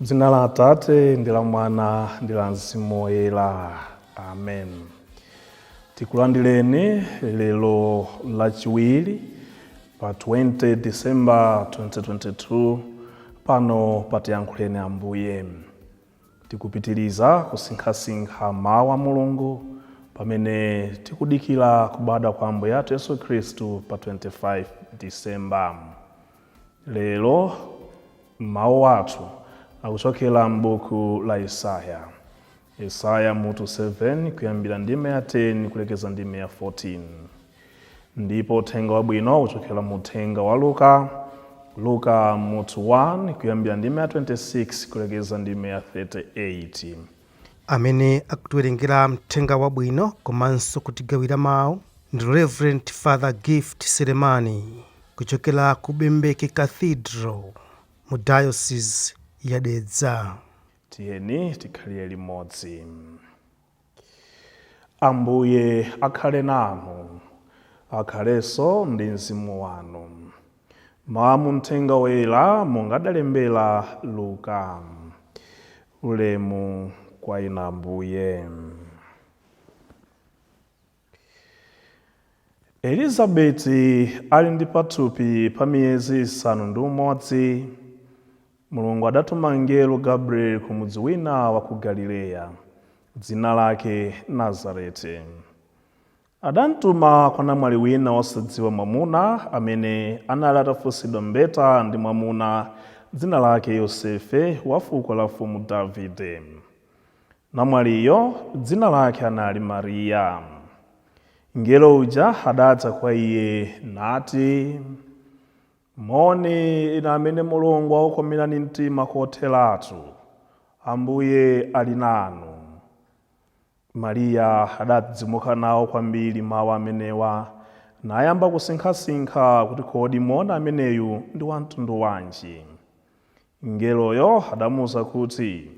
Dzina la Atate ndi la Mwana ndi la Mzimu Woyera. Amen. Tikulandireni lero Lachiwiri pa 20 December 2022 pano pa Tiyankhuleni Ambuye. Tikupitiriza kusinkhasinkha mawu a Mulungu pamene tikudikira kubadwa kwa Ambuye athu Yesu Khristu pa 25 December. Lero mawu athu akuchokera m'buku la Yesaya. Yesaya mutu 7 kuyambira ndime ya 10 kulekeza ndime ya 14. Ndipo uthenga wabwino uchokera mu uthenga wa Luka, Luka mutu 1 kuyambira ndime ya 26 kulekeza ndime ya 38. Amene akutiwerengera mthenga wabwino komanso kutigawira mawu ndi Reverend Father Gift Selemani kuchokera ku Bembeke Cathedral mu Diocese ya Dedza. Tiyeni tikhalire limodzi. Ambuye akhale nanu, akhalenso ndi mzimu wanu. Mawu a mu Mthenga Woyera monga adalembera Luka. Ulemu kwa inu Ambuye. Elizabeti ali ndi pathupi pa miyezi 6, Mulungu adatuma mngelo Gabrieli ku mudzi wina wa ku Galileya, dzina lake Nazarete. Adamtuma kwa namwali wina wosadziwa mwamuna, amene anali atafunsidwa mbeta ndi mwamuna dzina lake Yosefe, wa fuko la mfumu Davide. Namwaliyo dzina lake anali Mariya. Mngelo uja adadza kwa iye nati, Moni, inu amene Mulungu wakukomerani mtima kotheratu, Ambuye ali nanu. Mariya adadzidzimuka nawo kwambiri mawu amenewa, nayamba kusinkhasinkha kuti kodi moni ameneyu ndi wa mtundu wanji. Mngeloyo adamuuza kuti,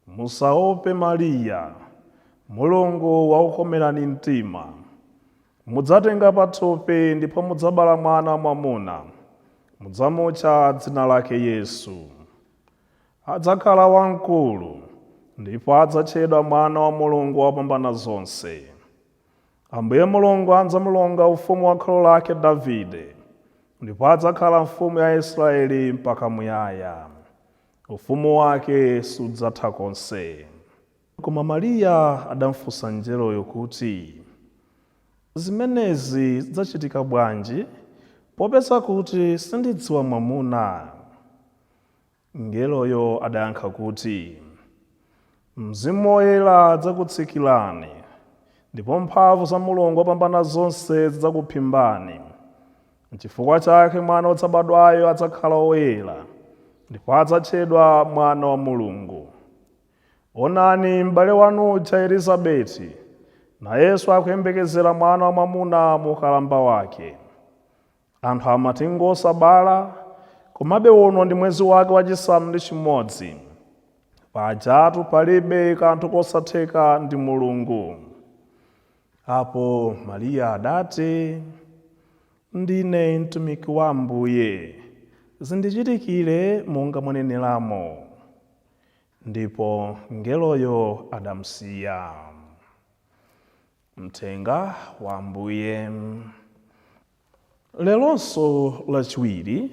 Musaope Mariya, Mulungu wakukomerani mtima. Mudzatenga pathupi ndipo mudzabala mwana wamwamuna. Mudzamutcha dzina lake Yesu. Adzakhala wamkulu ndipo adzatchedwa Mwana wa Mulungu Wopambanazonse. Ambuye Mulungu adzamulonga ufumu wa kholo lake Davide, ndipo adzakhala mfumu ya Israeli mpaka muyaya. Ufumu wake sudzatha konse. Koma Mariya adamfunsa mngeloyo kuti, Zimenezi zidzachitika bwanji, popeza kuti sindidziwa mwamuna? Mngeloyo adayankha kuti, Mzimu Woyera adzakutsikirani, ndipo mphamvu za Mulungu Wopambanazonse zidzakuphimbani. Nchifukwa chake mwana wodzabadwayo adzakhala woyera, ndipo adzatchedwa Mwana wa Mulungu. Onani, m'bale wanu uja Elizabeti, nayenso akuyembekezera mwana wamwamuna mu ukalamba wake. Anthu amati ngosabala, komabe uno ndi mwezi wake wachisanu ndi chimodzi. Pajatu palibe kanthu kosatheka ndi Mulungu. Apo Mariya adati, Ndine mtumiki wa Ambuye, zindichitikire monga mwaneneramo. Ndipo mngeloyo adamsiya. Mthenga wa Ambuye. Leronso Lachiwiri,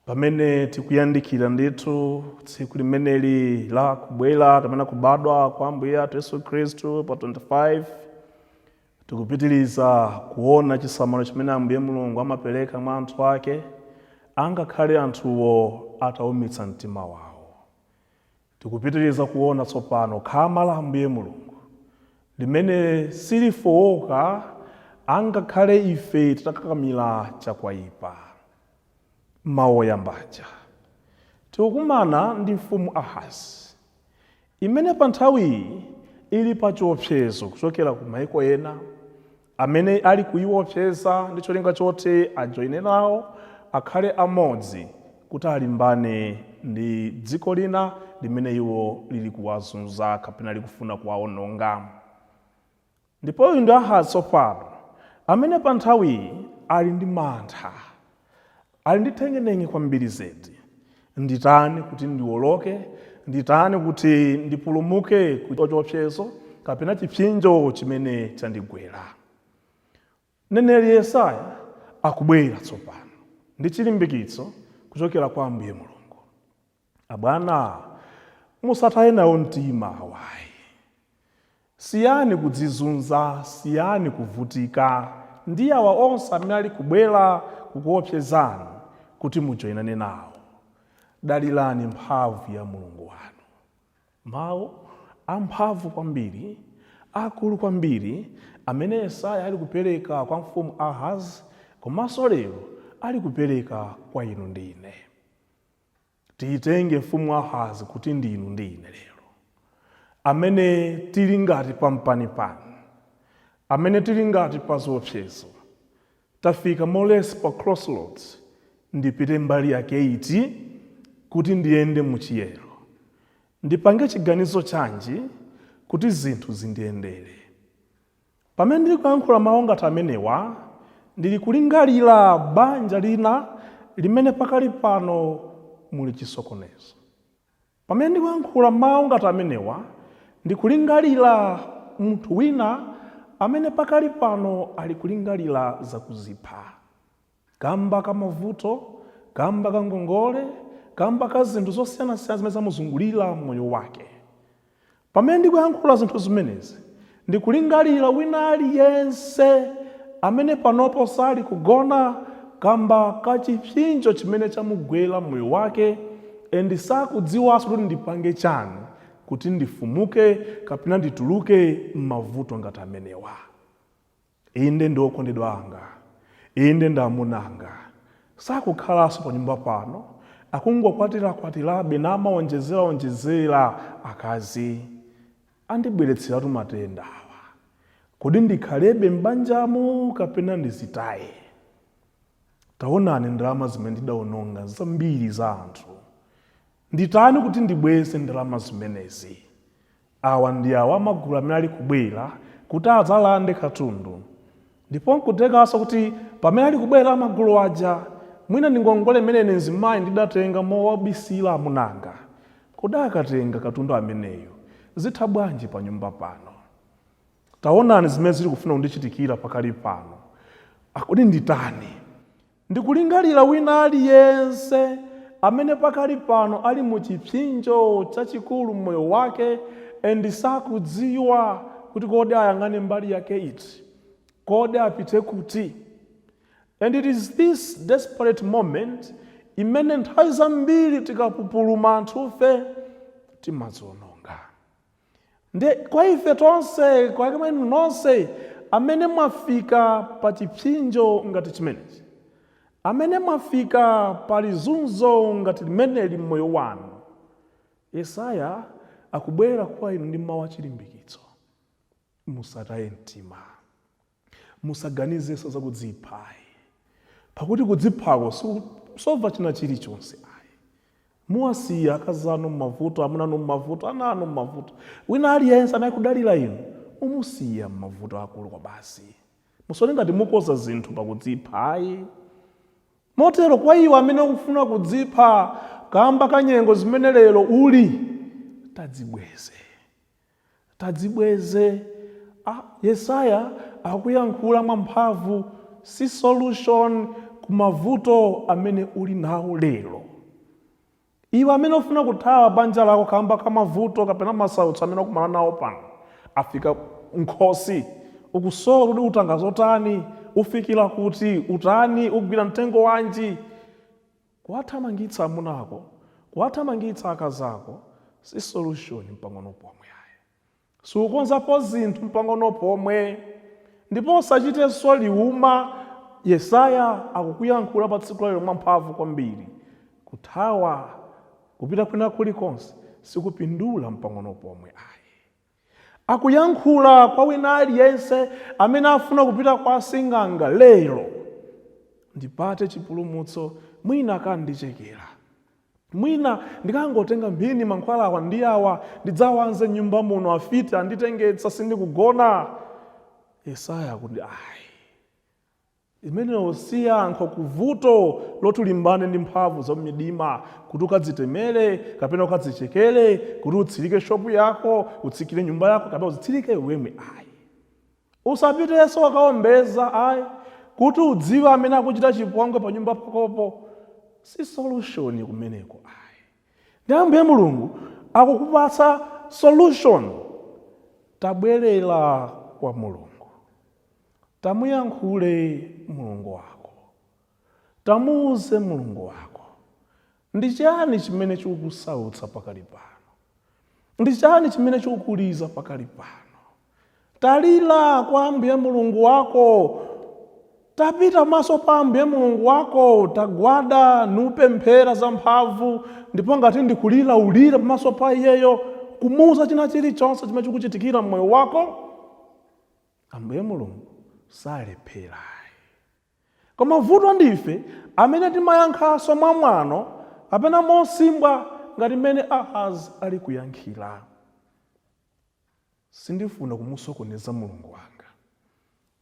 pamene tikuyandikira ndithu tsiku limeneli la kubwera kapena kubadwa kwa Ambuye athu Yesu Khristu pa 25, tikupitiriza kuona chisamalo chimene Ambuye Mulungu amapereka mwa anthu ake, angakhale anthuwo ataumitsa mtima wawo. Tikupitiriza kuona tsopano khama la Ambuye Mulungu limene silifowoka angakhale ife titakakamira chakwaipa. Mawu oyamba aja, tikukumana ndi mfumu Ahazi imene pa nthawiyi ili pa chiopsezo kuchokera ku maiko ena amene ali kuiopseza ndi cholinga choti ajoine nawo akhale amodzi kuti alimbane ndi dziko lina limene iwo lili kuwazunza kapena likufuna kuwaononga. Ndipo uyu ndi Ahazi tsopano amene pa nthawiyi ali ndi mantha, ali ndi thengenenge kwambiri zedi. Nditani kuti ndiwoloke? Nditani kuti ndipulumuke ku chiopsezo kapena chipsinjo chimene chandigwera? Mneneri Yesaya akubwera tsopano ndi chilimbikitso kuchokera kwa Ambuye Mulungu. Abwana, musataye nawo mtima awayi. Siyani kudzizunza, siyani kuvutika ndi awa onse amene ali kubwera kukuopsezani kuti mujoyinane nawo. Dalirani mphamvu ya Mulungu wanu. Mawu amphamvu kwambiri, akulu kwambiri, amene Yesaya ali kupereka kwa mfumu Ahazi, komanso lero ali kupereka kwa inu ndi ine. Tiyitenge mfumu Ahazi kuti ndi inu ndi ine lero, amene tili ngati pampanipani, amene tili ngati pa ziopsezo, tafika more pa crossroads. Ndipite mbali yake iti kuti ndiyende muchiyero? Ndipange chiganizo chanji kuti zinthu zindiyendere? Pamene ndili kuyankhula mawu ngati amenewa, ndili kulingalira banja lina limene pakali pano muli chisokonezo. Pamene ndikuyankhula mawu ngati amenewa, ndikulingalira munthu wina amene pakali pano ali kulingalira zakuzipha kamba ka mavuto, kamba ka ngongole, kamba ka zinthu zosiyanasiyana zimene zamuzungulira moyo wake. Pamene ndikuyankhula zinthu zimenezi, ndikulingalira wina aliyense amene panopo sali kugona kamba ka chipsinjo chimene chamugwera moyo wake and sakudziwanso kuti ndipange chani kuti ndifumuke kapena ndituluke m'mavuto ngati amenewa. Inde ndi okondedwa anga, inde ndi amuna anga, sakukhalanso pa nyumba pano, akungokwatirakwatirabe namawonjezeraonjezera akazi, andibweretseratu matenda awa. Kodi ndikhalebe m'banjamu kapena ndizitaye? Taonani ndalama zimene ndidawononga zambiri za anthu. Nditani kuti ndibweze ndalama zimenezi? Awa ndi awa amagulu amene ali kubwera kuti adzalande katundu. Ndipo nkutekanso kuti pamene ali kubwera amagulu aja, mwina ndi ngongole imene ine mzimayi ndidatenga mowabisira amunanga. Kodi akatenga katundu ameneyo, zitha bwanji pa nyumba pano? Taonani zimene zili kufuna kundichitikira pakali pano. Akodi nditani? Ndikulingalira wina aliyense amene pakali pano ali mu chipsinjo chachikulu mmoyo wake and sakudziwa kuti kodi ayang'ane mbali yake iti, kodi apite kuti. And it is this desperate moment imene nthawi zambiri tikapupuluma anthufe timadziononga. Nde kwa ife tonse, kwa inu nonse amene mwafika pa chipsinjo ngati chimenechi, amene mwafika pa lizunzo ngati limeneli mmoyo wanu, Yesaya akubwera kwa inu ndi mawu achilimbikitso. Musataye mtima, musaganizenso zakudzipha ayi, pakuti kudziphako sikusova china chilichonse ayi. Muwasiya akazi anu m'mavuto, amuna anu m'mavuto, ana anu m'mavuto. Wina aliyense amene akudalira inu mumusiya m'mavuto akulu kwa basi. Musone ngati mukoza zinthu pakudzipha ayi. Motero kwa iwo amene ukufuna kudzipha kamba ka nyengo zimene lero uli, tadzibweze, tadzibweze. Yesaya akuyankhula mwamphamvu, si solution ku mavuto amene uli nawo lero. Iwe amene ufuna kuthawa banja lako kamba ka mavuto kapena masautso amene ukumana nawo pano, afika nkhosi, ukusowa kuti utanga zotani, ufikira kuti utani, ugwira mtengo wanji. Kuwathamangitsa amuna ako, kuwathamangitsa akazi ako, si solution mpang'ono pomwe ayi. Sukonzapo zinthu mpang'ono pomwe. Ndipo usachitenso liuma. Yesaya akukuyankhula pa tsiku lalero mwamphamvu kwambiri. Kuthawa kupita kwina kulikonse sikupindula mpang'ono pomwe ayi. Akuyankhula kwa wina aliyense amene afuna kupita kwa asing'anga lero, ndipate chipulumutso, mwina akandichekera, mwina ndikangotenga mphini mankhwala awa ndi awa ndidzawanze nyumba muno, afiti anditengetsa, sindikugona. Yesaya akuti ayi, Imeneyo si yankho ku vuto loti ulimbane ndi mphamvu za mdima, kuti ukadzitemere kapena ukadzichekere, kuti utsirike shopu yako, utsikire nyumba yako, kapena uzitsirike iwemwe. Ayi, usapitenso wakaombeza, ayi, kuti udziwe amene akuchita chipongwe pa nyumba pakopo. Si solution kumeneko, ayi. Ndi Ambuye Mulungu akukupatsa solution. Tabwerera kwa Mulungu, tamuyankhule Mulungu wako, tamuuze Mulungu wako ndi chani chimene chikukusautsa pakali pano, ndi chani chimene chikukuliza pakali pano. Talira kwa Ambuye Mulungu wako, tapita maso pa Ambuye Mulungu wako, tagwada nupemphera za mphamvu, ndipo ngati ndikulira, ulira pamaso pa iyeyo, kumuuza china chilichonse chimene chikuchitikira mmoyo wako. Ambuye Mulungu salephera. Koma vuto ndife amene timayankhanso mwamwano kapena mosimbwa, ngati mmene Ahazi ali kuyankhira. Sindifuna kumusokoneza Mulungu wanga,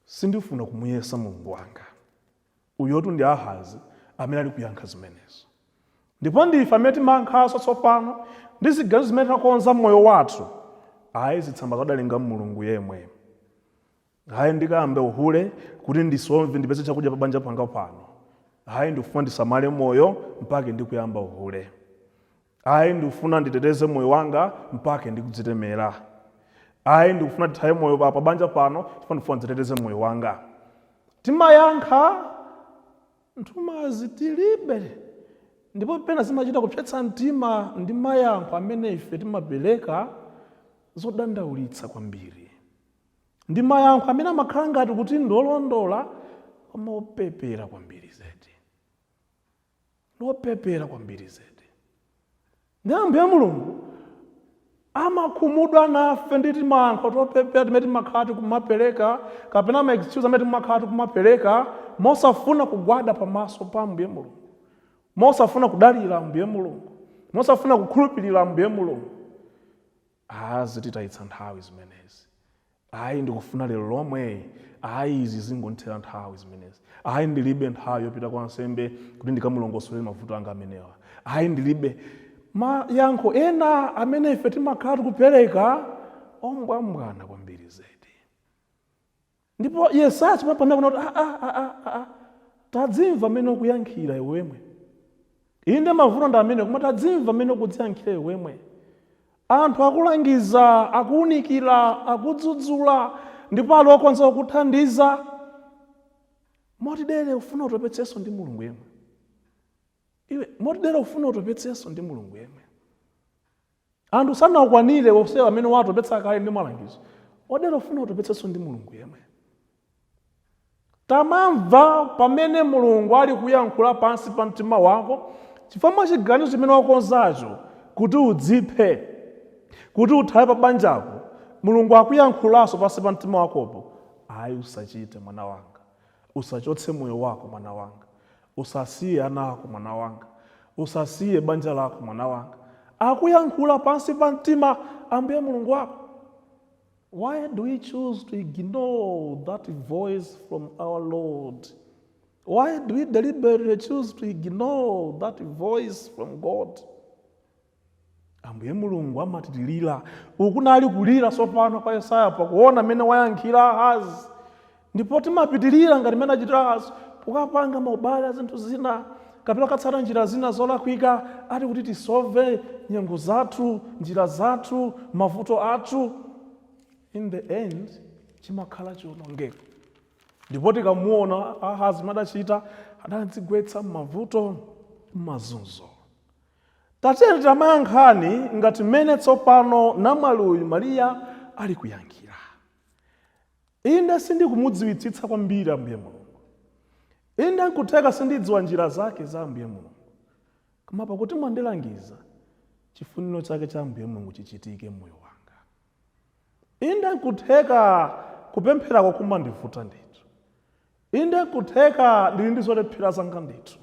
sindifuna kumuyesa Mulungu wanga. Uyotu ndi Ahazi amene ali kuyankha zimenezo. Ndipo ndife amene timayankhanso tsopano ndi ziganizo zimene takonza mmoyo wathu. Ayi, zitsamba zadalenga Mulungu yemwe. Hayi, ndikayambe uhule kuti ndisomve, ndipeze chakudya pa banja panga pano. Hayi, ndikufuna ndisamale moyo mpake ndikuyamba uhule. Ayi, ndikufuna nditeteze moyo wanga mpake ndikudzitemera. Ayi, ndikufuna ndithaye moyo pa banja pano chifukwa ndikufuna nditeteze moyo wanga. Timayankha nthumazi tilibe, ndipo pena zimachita kupsetsa mtima ndi mayankho amene ife timapereka, zodandaulitsa kwambiri, ndi mayankho amene amakhala ngati kuti ndolondola, koma opepera kwambiri zedi, ndopepera kwambiri zedi. Ndi Ambuye Mulungu amakhumudwa nafe ndi timayankho topepera timene timakhala tikumapereka, kapena ma excuse amene timakhala tikumapereka, mosafuna kugwada pamaso pa Ambuye Mulungu, mosafuna kudalira Ambuye Mulungu, mosafuna kukhulupirira Ambuye Mulungu. Azititayitsa nthawi zimenezi. Ayi, ndikufuna lero lomwe. Ayi, izi zingonthera nthawi zimenezi. Ayi, ndilibe nthawi yopita kwa nsembe kuti ndikamulongosolere mavuto anga amenewa. Ayi, ndilibe. Mayankho ena amene ife timakhala tikupereka ombwambwana kwambiri zedi. Ndipo Yesaya pamene kuti ah, ah, ah, ah, ah, tadzimva amene ukuyankhira iwemwe. Inde, mavuto ndi amene, koma tadzimva amene ukudziyankhira iwemwe. Anthu akulangiza, akuwunikira, akudzudzula, ndipo ali okonza kukuthandiza. Motidere ufuna utopetsenso ndi Mulungu yemwe iwe? Motidere ufuna utopetsenso ndi Mulungu yemwe? Anthu sanakwanire onsewa amene watopetsa kale ndi malangizo, odera ufuna utopetsenso ndi Mulungu yemwe? Tamamva pamene Mulungu ali kuyankhula pansi pa mtima wako, chifukwa mwa chiganizo chimene wakonzacho kuti udziphe, kuti uthawe pa banjapo, Mulungu akuyankhulanso pansi pa mtima wakopo: ayi, usachite, mwana wanga, usachotse moyo wako, mwana wanga, usasiye ana ako, mwana wanga, usasiye banja lako, mwana wanga. Akuyankhula pansi pa mtima Ambuye Mulungu wako. Why do we choose to ignore that voice from our Lord? Why do we deliberately choose to ignore that voice from God? Ambuye Mulungu amatitilira. Ukunali kulira tsopano kwa Yesaya pakuona mmene wayankhira Ahazi. Ndipo timapitirira ngati mmene achitira Ahazi, kukapanga maubale a zinthu zina kapena kukatsata njira zina zolakwika, ati kuti tisove nyengo zathu, njira zathu, mavuto athu. In the end chimakhala chiwonongeko. Ndipo tikamuona Ahazi madachita, adadzigwetsa m'mavuto, m'mazunzo. Tatiyeni tamayankhani ngati mmene tsopano namwali uyu Mariya ali kuyankhira. Inde, sindikumudziwitsitsa kwambiri Ambuye Mulungu. Inde, nkutheka sindidziwa njira zake za Ambuye Mulungu, koma pakuti mwandilangiza, chifuniro chake cha Ambuye Mulungu chichitike mmoyo wanga. Inde, nkutheka kupempherako kumandivuta ndithu. Inde, nkutheka ndili ndi zolephera zanga ndithu,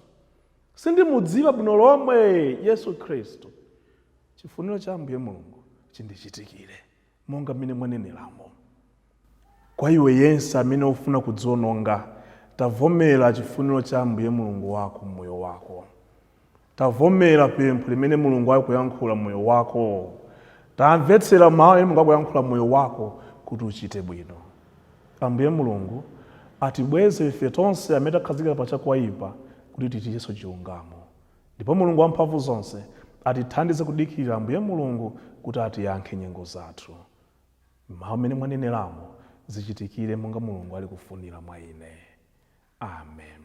sindimudziwa bwino lomwe Yesu Khristu. Chifuniro cha Ambuye Mulungu chindichitikire monga mmene mwaneneramo. Kwa iwe yense amene ufuna kudziononga, Tavomera chifuniro cha Ambuye Mulungu wako mmoyo wako. Tavomera pempho limene Mulungu akuyankhula mmoyo wako. Tamvetsera mawu amene Mulungu akuyankhula mmoyo wako kuti uchite bwino. Ambuye Mulungu atibweze ife tonse amene takhazikika pa chakwaipa kuti tichitenso chilungamo. Ndipo Mulungu wamphamvu zonse atithandize kudikirira Ambuye Mulungu kuti atiyankhe nyengo zathu. Mawu amene mwaneneramo zichitikire monga Mulungu ali kufunira mwa ine. Amen.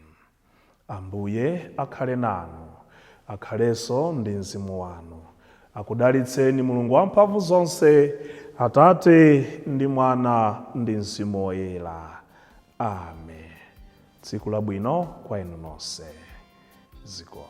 Ambuye akhale nanu, akhalenso ndi mzimu wanu. Akudalitseni Mulungu wamphamvu zonse, Atate ndi Mwana ndi Mzimu Woyera. Amen. Tsiku labwino kwa inu nonse. Zikomo.